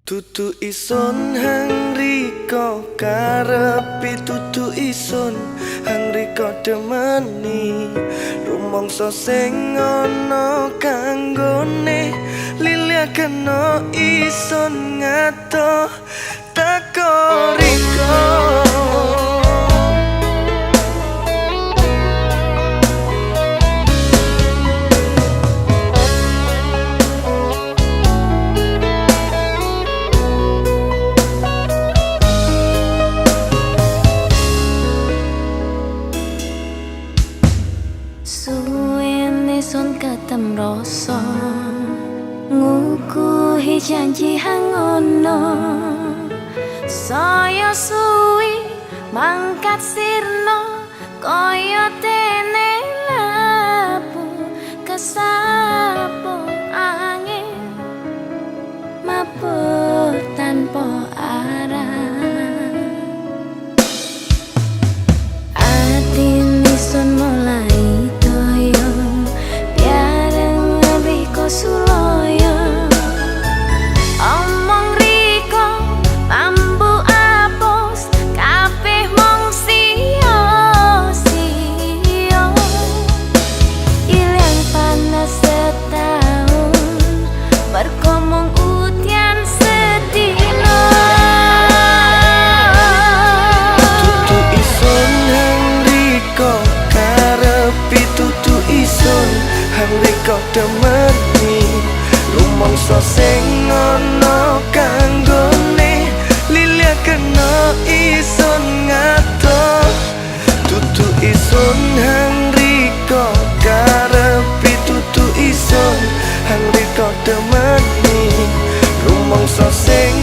Dudu isun hang riko karepi, dudu isun hang riko demeni, rumangsa sing ana kanggone lilia kena isun ngato tako riko. Suwene sun katem rasa ngukuhi janji hangono, saya suwi mangkat sirna kaya dene labu kesapu angin mabur tanpa arah. Atine sun mulai toyo biareng riko suloyo, omong riko bambu apus kabeh mung sia-sia. Ilang panas setahun berkomong utian sedino. Dudu isun hang riko karepi, dudu isun hang riko demeni, rumangsa sing ana kanggone lilia kena isun ngato. Dudu isun hang riko karepi, dudu isun hang riko demeni, rumangsa sing